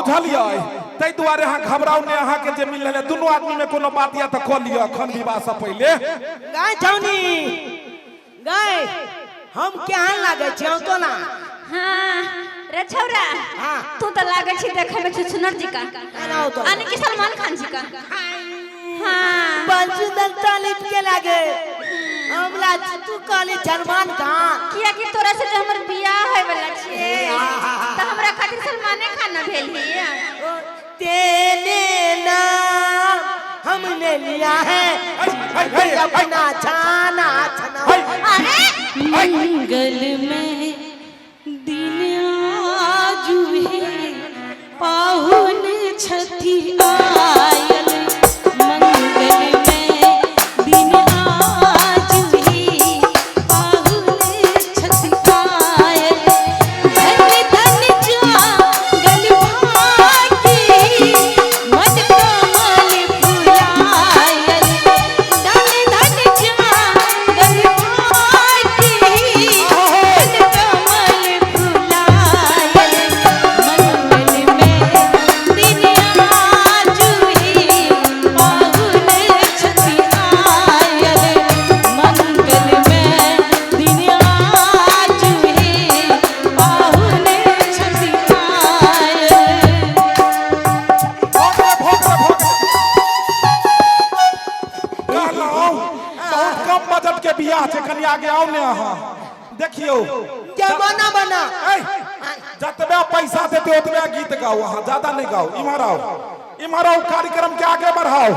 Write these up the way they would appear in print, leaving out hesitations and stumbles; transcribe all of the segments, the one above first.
बुझलियै, ताहि दुआरे अहाँ घबराउ नहि। अहाँके जे मिल रहलै दुनू आदमी में कोनो बात या तऽ कऽ लिअ अखन विवाह से पहिले। गाय छौनी गाय, हम केहन लागै छी तो ना? हाँ रे छौरा। हाँ। तू तो लागै छी देखै में छुछुनर जी का ना हो तो। यानी कि सलमान खान जी का। हाँ। बंसुदन तालिब के लागे हमरा, तू कहली सलमान खान। किया कि तोरा से जो हमर बियाह होय वाला छिए त हमरा खातिर सलमाने खान न भेल ही। तेरे नाम हमने लिया है अपना छाना छना। अरे। मंगल में दिन आजु हे, पाहुन छथि आयल। मंगल में दिन आजु हे, पाहुन छथि आयल। धन धन जागल भागी, मन कमल फुलायल। धन धन जागल भागी, मन कमल फुलायल। मंगल में दिन आजु हे, पाहुन छथि आयल। मंगल में दिन आजु हे, पाहुन छथि आयल। भऽ गेलै, भऽ गेलै, भऽ गेलै। कहलहुँ बहुत कम बजट के बियाह छै, कनि आगे आउ ने। अहाँ देखियौ। जमाना बना। ऐ, जतबे पैसा देते ओतबे गीत गाओ, अहाँ ज्यादा नहीं गाओ। इम्हर आओ, इम्हर आओ, कार्यक्रम के आगे बढ़ाओ।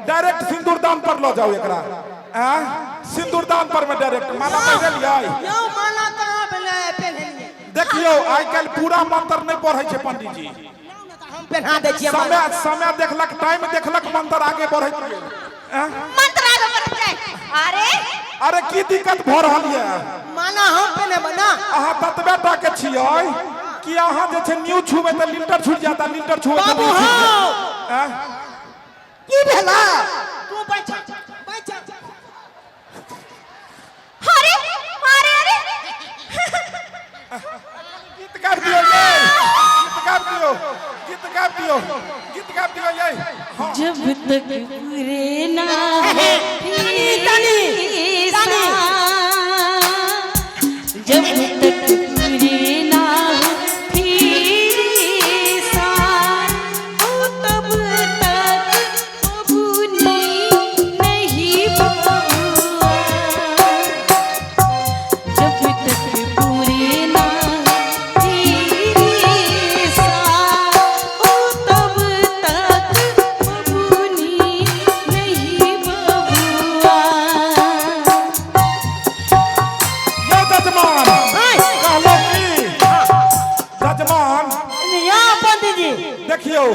डायरेक्ट सिंदूरदान पर लऽ जाओ एकरा। आँ, सिंदूरदान पर में डायरेक्ट माला पहिरलियै? यौ, माला कहाँ भेलै पेन्हलियै? देखियौ, आइ काल्हि पूरा मंत्र नहि पढ़ै छै पंडीजी। हम पेन्हा दै छियै। समय समय देखलक, टाइम देखलक, मंत्र आगे बढ़ैत गेल। आँ? मंत्र आगे बढ़ जाए। अरे। अरे, की दिक्कत भऽ रहल यऽ? माला हम पेन्हेबै ना। अहाँ ततबे टा के छियै कि अहाँ जे छै न्यू छुबै तऽ लिंटर छूटि जायत आ लिंटर छुबै तऽ बाबू न्यू छूटि हौ। जायत। आँ? की भेला? तू बैठ बैठ। अरे अरे अरे। गीत गाबि दियौ यै, गीत गाबि दियौ, गीत गाबि दियौ, गीत गाबि दियौ यै। हँ। जब तक पूरे ना तनी, तनी, तनी। जब तक पूरे ना फिर साल हो, तब तक बबुनी नहीं बबुआ। जब तक पूरे ना फिर साल हो, तब तक बबुनी नहीं बबुआ। यौ जजमान, कहलहुँ की जजमान? यौ पंडीजी। देखियौ,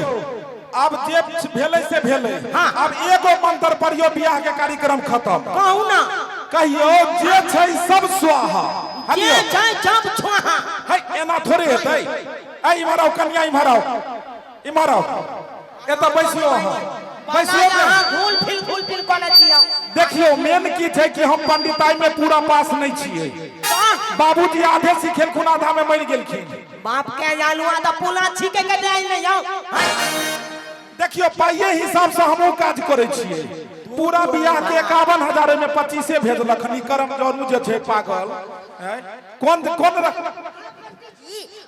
आब जे भेलै से भेलै। आब एगो मंत्र पढ़ियौ, बियाह के कार्यक्रम खत्म। कहू ना। कहियौ, जे छै सब स्वाहा। जे हलियौ। छै सब छुआ। है, एना थोड़े हेतै। ऐ, इम्हर आउ कन्या, इम्हर आउ, इम्हर आउ, एतऽ बैसियौ, अहाँ बैसियौ ने। अहाँ घुल फिल घुल फिल करै छियै। देखियौ, मेन की छै कि हम पंडिताई में पूरा पास नहीं छियै। बाबूजी आधे सिखेलखुन, आधा में मरि गेलखिन। बाप के आलू आधा पुला छीके के जाय नहीं जाओ। देखियौ, पाइये हिसाब से हमहूँ काज करै छियै। पूरा बियाह के 51,000 में 25 भेजलखन। ई करम जरू जे छै पागल हैं? कोन कोन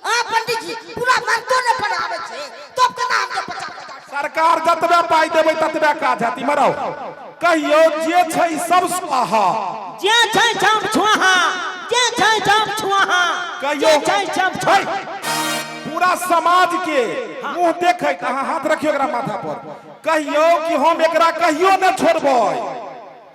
आ पंडित जी, पूरा मंत्रो ने पढ़ाबै छै तब केना हमके 50,000? सरकार जतबे पाइ देबै ततबे काज हैत। इम्हर आउ, कहियौ, जे छै सब स्वाहा। जे छै सब छुआ, जे छै सब छुआ। कहियौ। जे छै सब छुआ। है, पूरा समाज के मुंह देखैत अहाँ हाथ रखियौ एकरा माथा पर। कहियौ कि हम एकरा कहियो न छोड़बै।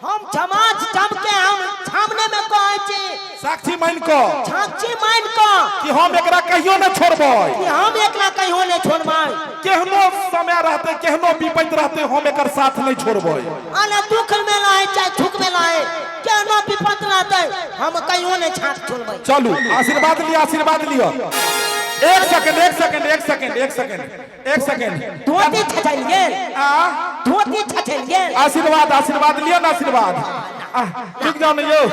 हम समाज सबके हम सामने में कहै छी। साक्षी मान कऽ। साक्षी मान कऽ। कि हम एकरा कहियो न छोड़बै। कि हम एकरा कहियो नहीं छोड़बै। केहनो समय रहतै, केहनो विपैत रहतै, हम एकर साथ नहीं छोड़बै। अने दुख में रहे चाहे सुख में रहे, केहनो विपत रहते, हम कहियो नहीं छात छोड़बै। चलू, आशीर्वाद लिअ, आशीर्वाद लिअ। एक सेकंड, एक सेकंड, एक सेकंड, एक सेकंड, एक सेकंड। धोती छछल गेल। आ। धोती छछल गेल। आशीर्वाद, आशीर्वाद लिअ ने, आशीर्वाद। आह, रुक जाओ ने यौ।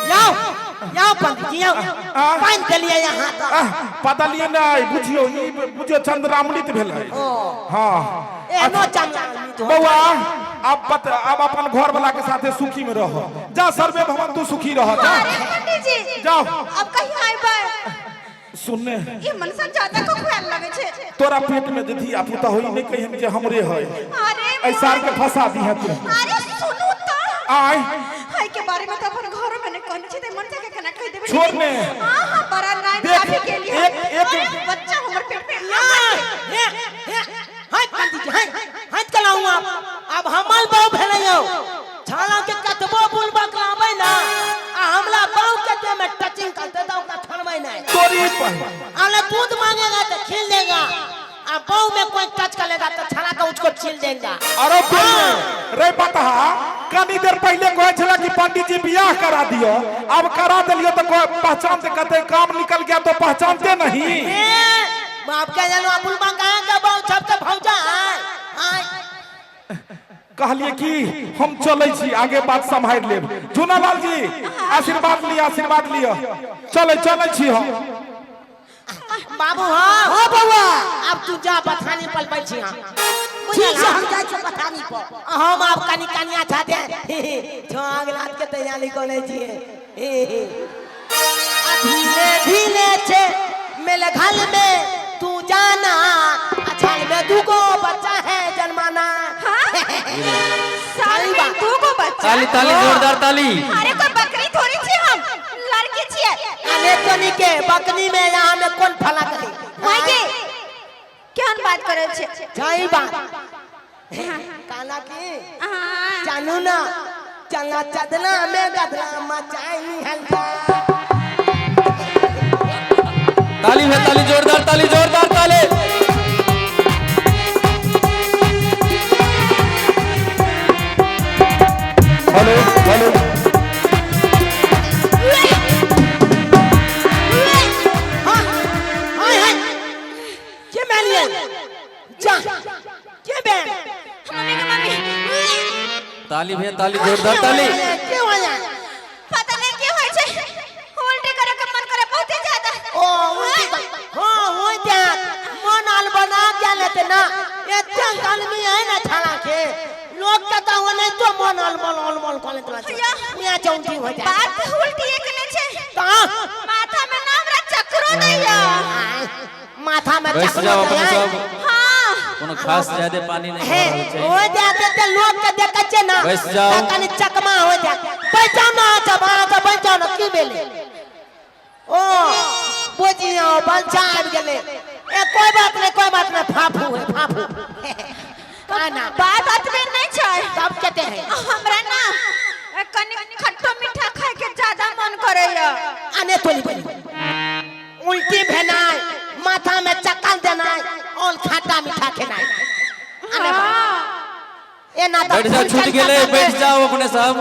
जाओ। यहाँ पंडित जी यहाँ पानि देलियै यहाँ तऽ आह, पदलियै नहि बुझियौ ई बुझियौ चंद्रामृत भेलै हाँ एहनो चंद्रामृत हो बौआ अब बत अब अपन घर वाला के साथे सुखी में रह जा सर्वे भवन्तु सुखी रह जा अरे पंडित जी जाओ। अब कहीं आइबै सुनने ई मनसा ज्यादा को खुआल लगे छै तोरा पेट में जे धिया पुता होई नहीं कहिन जे हमरे है अरे ऐसा के फंसा दी है तू अरे सुनू तऽ आय हाय के बारे में तो अपन घर में ने कहने छी ते मनसा के केना कह देबै छोड़ ने। हां हां बड़ा नाइन देख, काफी के लिए एक- एक- अरे बच्चा हमर पेट में हे हे हाय पंडित जी हाय हाथ कलाऊ आप अब हमर बहु भेलै यौ छाला के कतबो बुल बकलाबै ना आ हमला बहु के देह में टचिंग करते तो ओकरा छोड़बै नहीं तोरी पर आला दूध मांगेगा तो खिल देगा आ बहु में कोई टच करेगा तो छाला के उसको छील देगा अरे बोल रे बतहा कनी देर पहले कहे छला कि पंडित जी बियाह करा दियो अब करा देलियो तो पहचानते कहते काम निकल गया तो पहचानते नहीं ए, बाप के जानो अबुल मां कहाँ के बहु सबके भौजा आय आय कहलिए कि हम चलै छी आगे बात सम्हारि लेब झूनालाल जी आशीर्वाद लिअ आशीर्वाद लिअ चलै चलै छी हम बाबू हाँ हाँ बौआ अब तू जा बथानी पर बैठी हाँ ठीक छै हम जाइ छियै पथानी पर हम आब कनी कनिया छाते छाग लात के तैयारी करै छियै आ धीरे धीरे छे मेले घर में तू जाना अछाल में दूगो बच्चा है जन्माना साल में दू गो बच्चा ताली ताली जोरदार ताली अरे कोई बकरी थोड़ी छी हम लड़की छियै अरे तोनी के बकरी में यहाँ में कौन फला करी माय के केहन बात करै छै जाई बात काला की हाँ जानू ना चला चदना में गदला मचाई हल्का ताली है ताली जोरदार ताली जोरदार ताली हेलो हेलो हाँ हाय हाय के मैलिए जा के बैन मम्मी के मम्मी ताली भैया ताली जोरदार ताली के होया पता नहीं की होय छै उल्टी करे के मन करे बहुते ज्यादा ओ उल्टी कर हां होय जा मन आल बना के लेते ना एते आदमी है ना छाड़ा के लोग कहता हो नहीं तो मन आल मन आल मन कर लेते भैया। यहाँ चौंटी हो जाए बात उल्टी के नहीं छै कहाँ माथा में ना हमरा चक्करो दैया माथा में बैस चक्कर जाओ अपने दैया। सब हाँ कोनो खास ज्यादा पानी नहीं हे भरल छै हो जाते ते लोग के देखै छै ना बैस जाओ। तऽ कनि चकमा हो जाए बैठ जाओ ना अच्छा बाहर से बैठ जाओ ना की भेलै ओ बुझियौ बच्चा आबि गेलै ए कोई बात नहीं कोई बात नहीं फाफू है फाफू काना बात अतबे नहीं छै सब कहते हैं हमरा ना कनि खट्टो मीठा खाए के ज्यादा मन करैया आने तो नहीं उल्टी भेनाइ माथा में चक्कर देनाइ और खट्टा मीठा खेनाइ आने हाँ एना तऽ बैठ जाओ छूट गेलै बैठ जाओ अपने सब।